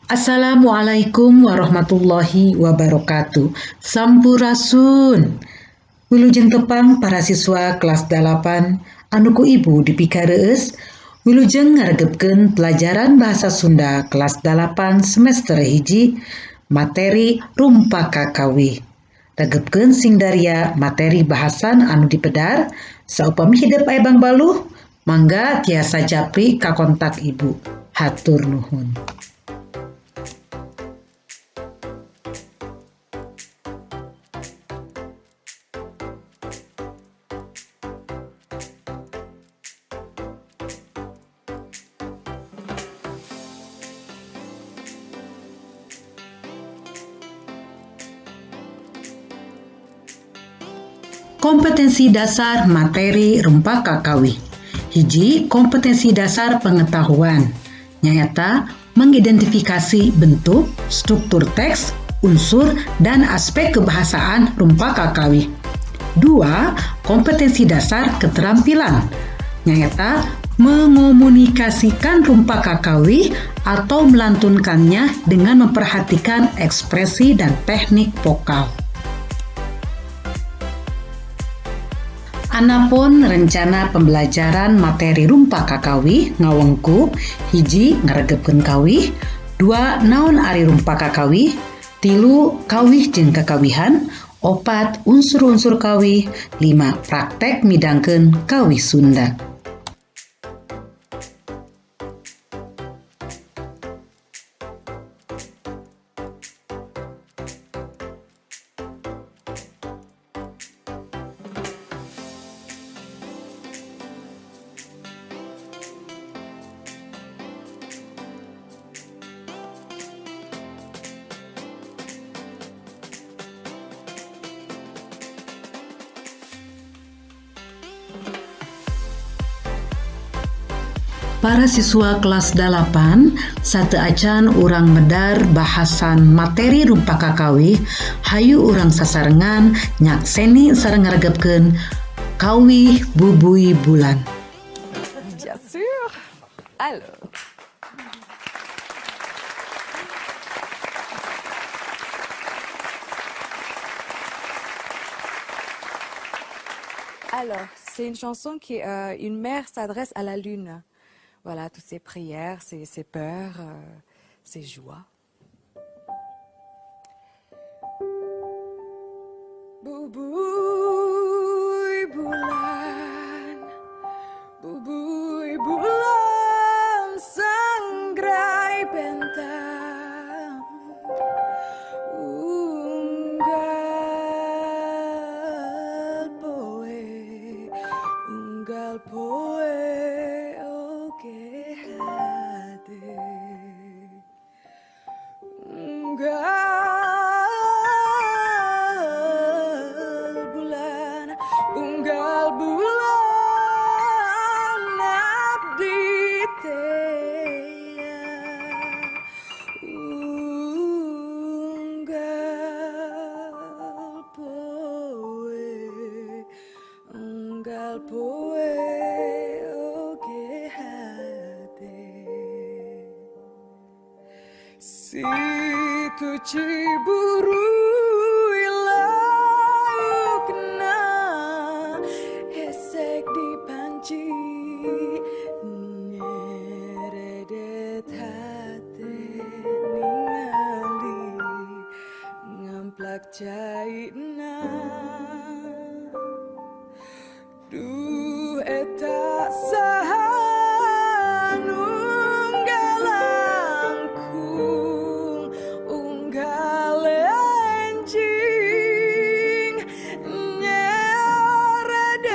Assalamualaikum warahmatullahi wabarakatuh. Sampurasun. Wilujeng tepang para siswa kelas 8 anu ku ibu dipikareus wilujeng ngaregepkeun pelajaran bahasa Sunda kelas 8 semester 1 materi Rumpak Kakawih. Regepkeun sing daria materi bahasan anu dipedar, saupami hidep aya bangbaluh mangga tiasa japri ka kontak ibu. Hatur nuhun. Kompetensi dasar materi Rumpak Kakawih. 1, kompetensi dasar pengetahuan. Nyaeta mengidentifikasi bentuk, struktur teks, unsur, dan aspek kebahasaan Rumpak Kakawih. 2, kompetensi dasar keterampilan. Nyaeta mengomunikasikan Rumpak Kakawih atau melantunkannya dengan memperhatikan ekspresi dan teknik vokal. Anapun rencana pembelajaran materi Rumpak Kakawih ngawengku: 1, ngaregepkeun kawih; 2, naon ari Rumpak Kakawih; 3, kawih jeung kakawihan; 4, unsur-unsur kawih; 5, praktek midangkeun kawih Sunda. Para siswa kelas 8, sateuacan urang medar bahasan materi Rumpak Kakawih, hayu urang sasarengan nyakseni sareng ngaregepkeun Kawih Bubuy Bulan. Bien sûr. Alors. Alors, c'est une chanson qui, une mère s'adresse à la lune. Voilà, toutes ses prières, ses peurs, ses joies. Bubuy bulan, bubuy bulan, sanggerai bentang, unggal poe, unggal poe oge hade. Unggal bulan, unggal bulan abdi tea. Unggal poe, unggal poe oge hade. Situ Ciburuy laukna hesek di panci nyeredet hate ningali ngamplak caina. Duh eta saha nu nggalangkung unggal enjing nyeredet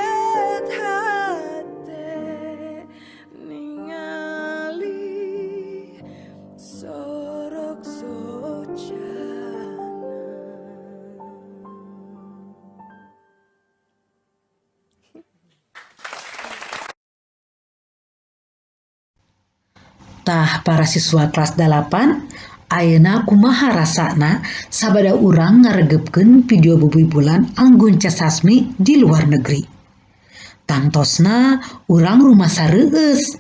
hate ningali sorok socana. Tah, para siswa kelas 8, ayeuna kumaha rasana sabada urang ngaregepkeun video Bubuy Bulan Anggun C. Sasmi di luar negeri? Tangtosna urang rumasa reueus.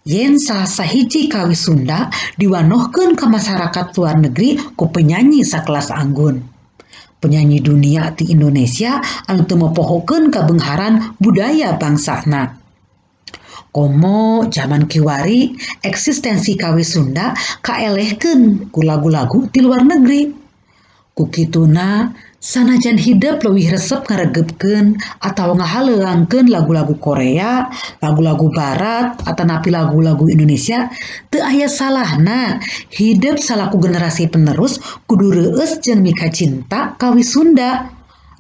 Yen salah sahiji kawih Sunda diwanohkeun ka masyarakat luar negeri ku penyanyi sakelas Anggun. Penyanyi dunia ti Indonesia anu teu mopohokeun kabeungharan budaya bangsana. Komo zaman kiwari eksistensi kawih Sunda kaelehkeun ku lagu-lagu ti luar negeri. Ku kituna sanajan hidep leuwih resep ngaregepkeun atawa ngahaleuangkeun lagu-lagu Korea, lagu-lagu Barat, atanapi lagu-lagu Indonesia, teu aya salahna hidep salaku generasi penerus kudu reueus jeung mikacinta kawih Sunda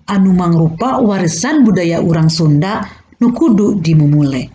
anu mangrupa warisan budaya urang Sunda nu kudu dimumule.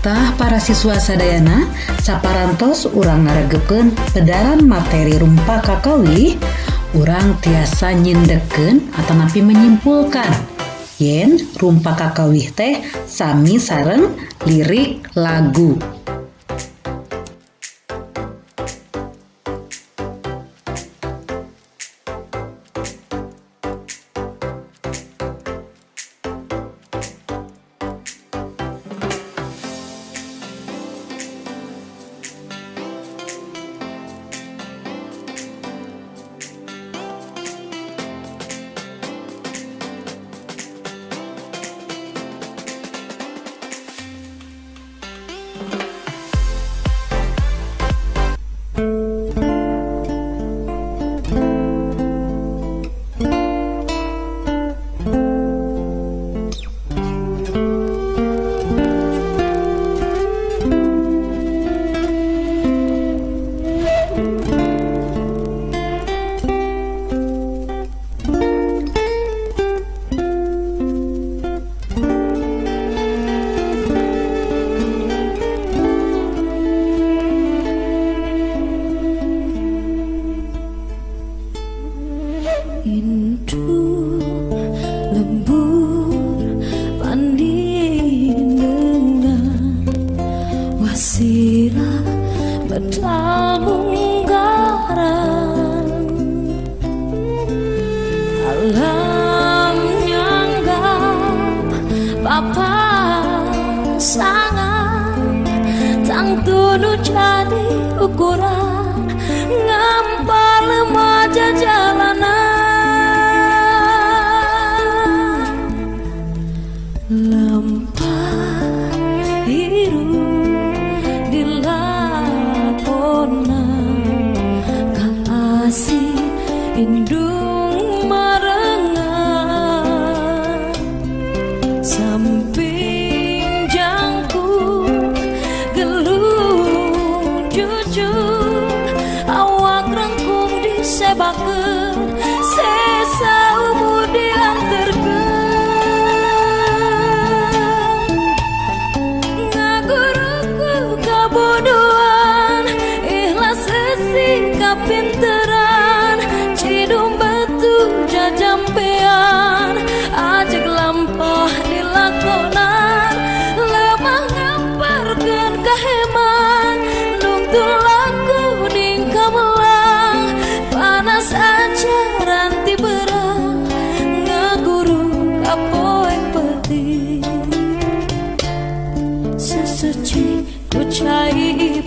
Tah para siswa sadayana, saparantos urang ngaregepkeun pedaran materi rumpak kakawih, urang tiasa nyindekkeun atanapi menyimpulkan yen rumpak kakawih teh sami sareng lirik lagu. Indung lembur pandinengan wasila medal munggaran alam nyanggap papasangan tangtunu jadi ukuran ngampar remaja jalanan lempar hirup dilakonan kaasih indung marengan samping jangkung gelung jujur awak rengkung disebakeun sesa umur dianterkeun ngaguruku kabodohan ikhlas eusi kapinteran cidum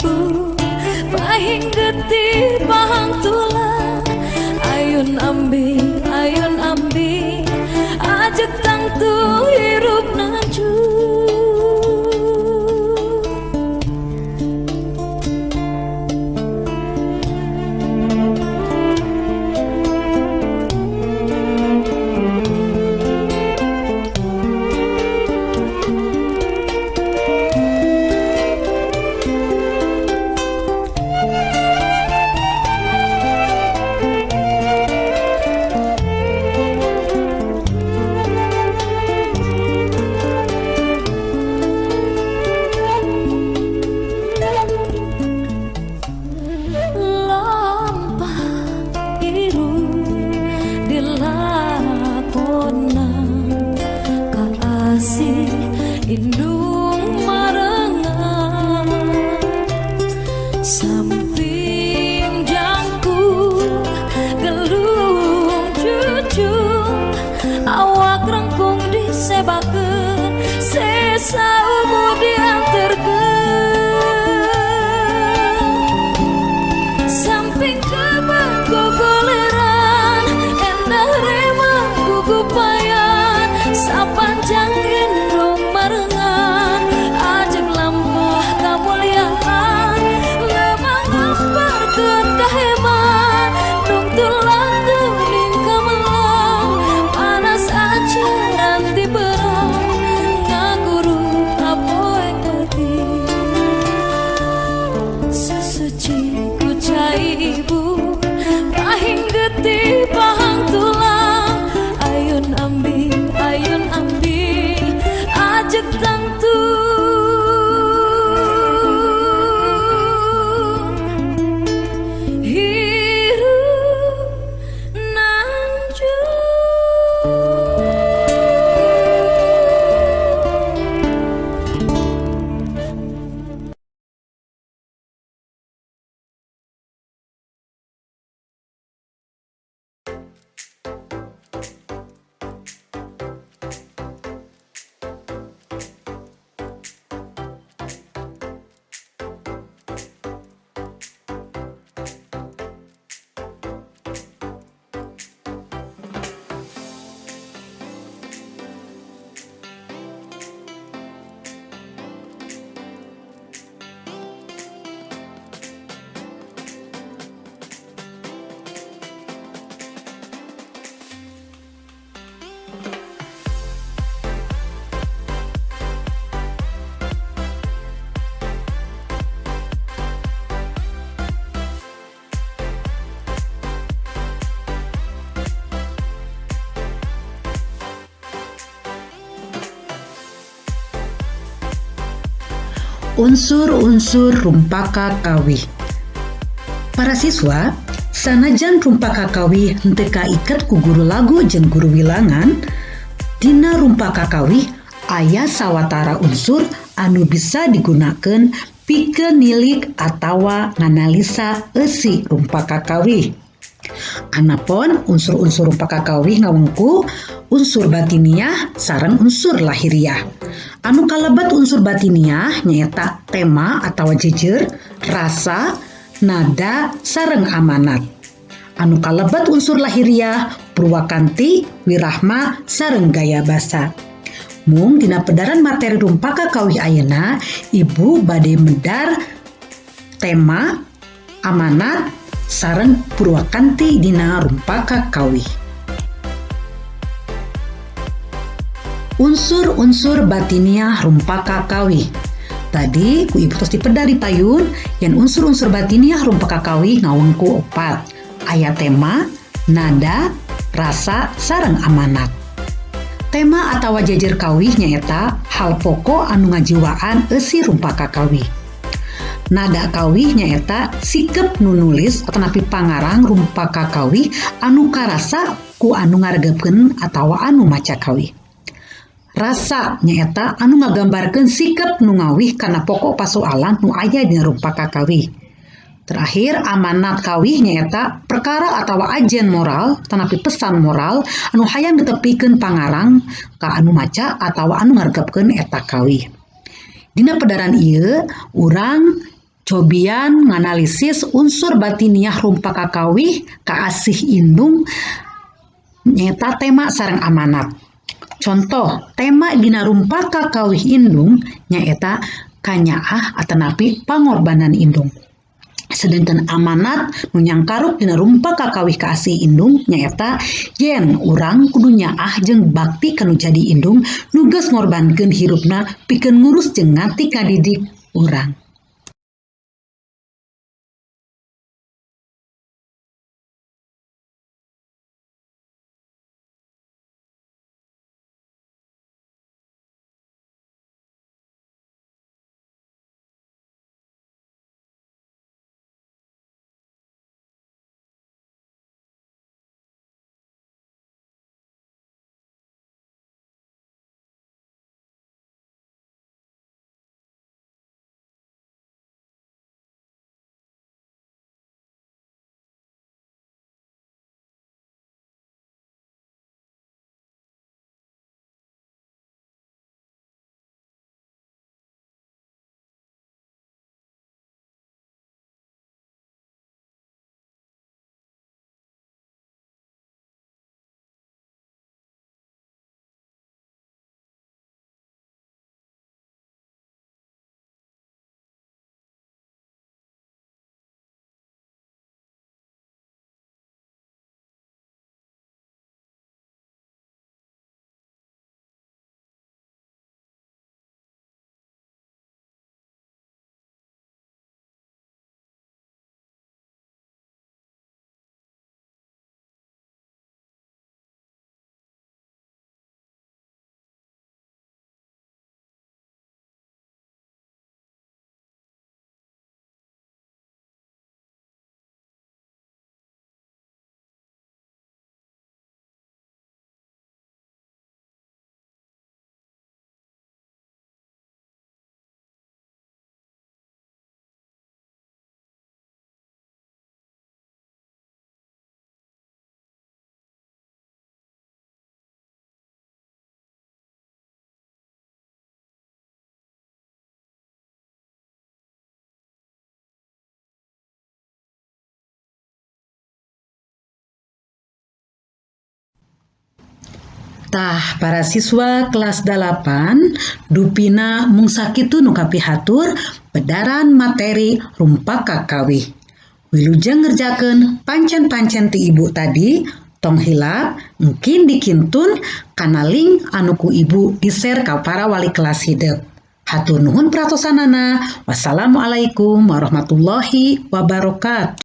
ibu, pahing getih pahang tulang. Ayun ambing, ayun ambing, ajeg tangtu hirup nanjur. Indung marengan, samping jangkung gelung cucu, awak rengkung disebakeun, sesa umur dianterkeun. Samping kebon gogoleran, endah remang gugupayan, sapanjang indung marengan, ajeg lampah kamuliaan, lemah ngamparkeun kaheman, nungtul geuning kamelang, panas ajaran di berang, ngaguru apoek peuting. Sesuci ku cai ibu, pahing getih pahang tulang, ayun ambing, ayun ambing, ajeg tangtu hirup nanjur. Unsur-unsur rumpaka kawih. Para siswa, sanajan rumpaka kawih henteu kaiket ku guru lagu jeung guru wilangan, dina rumpaka kawih aya sawatara unsur anu bisa digunakeun pikeun nilik atawa nganalisa eusi rumpaka kawih. Anapon unsur-unsur rumpaka kawih ngawengku unsur batiniah sareng unsur lahiriah. Anu kalebat unsur batiniah nyaeta tema atawa jejer, rasa, nada, sareng amanat. Anu kalebat unsur lahiriah purwakanti, wirahma, sareng gaya basa. Mung dina pedaran materi rumpaka kawih ayeuna, ibu bade medar tema, amanat, sareng purwakanti dina rumpaka kawih. Unsur-unsur batiniah rumpaka kawih. Tadi ku ibu tos dipedar di payun, yen unsur-unsur batiniah rumpaka kawih ngawengku opat. Aya tema, nada, rasa, sareng amanat. Tema atawa jejer kawih nyaeta hal pokok anu ngajiwaan eusi rumpaka kawih. Nada kawih nyaeta sikep nu nulis atanapi pangarang rumpaka kawih anu karasa ku anu ngaregepkeun atawa anu maca kawih. Rasa nyaeta anu ngagambarkeun sikep nu ngawih kana pokok pasoalan nu aya dina rumpaka kawih. Terakhir, amanat kawih nyaeta perkara atawa ajen moral tanapi pesan moral anu hayang ditepikeun pangarang ka anu maca atawa anu ngaregepkeun eta kawih. Dina pedaran ieu urang Cobian nganalisis unsur batiniah rumpak kakawih kaasih indung nyaeta tema sareng amanat. Contoh tema dina rumpak kakawih indung nyaeta kanyaah atanapi pangorbanan indung. Sedangkan amanat nu nyangkaruk dina rumpak kakawih kaasih indung nyaeta yen urang kudu nyaah jeung bakti ka nu jadi indung nu geus ngorbankeun hirupna pikeun ngurus jeung ngatik ngadidik urang. Tah para siswa kelas 8 dupina mung sakitu nu kapihatur bedaran materi rumpak kakawih. Wilujeng ngerjakeun pancen-pancen ti ibu tadi, tong hilap engkin dikintun kana link anu ku ibu di-share ka para wali kelas hidep. Hatur nuhun perhatosanana. Wassalamualaikum warahmatullahi wabarakatuh.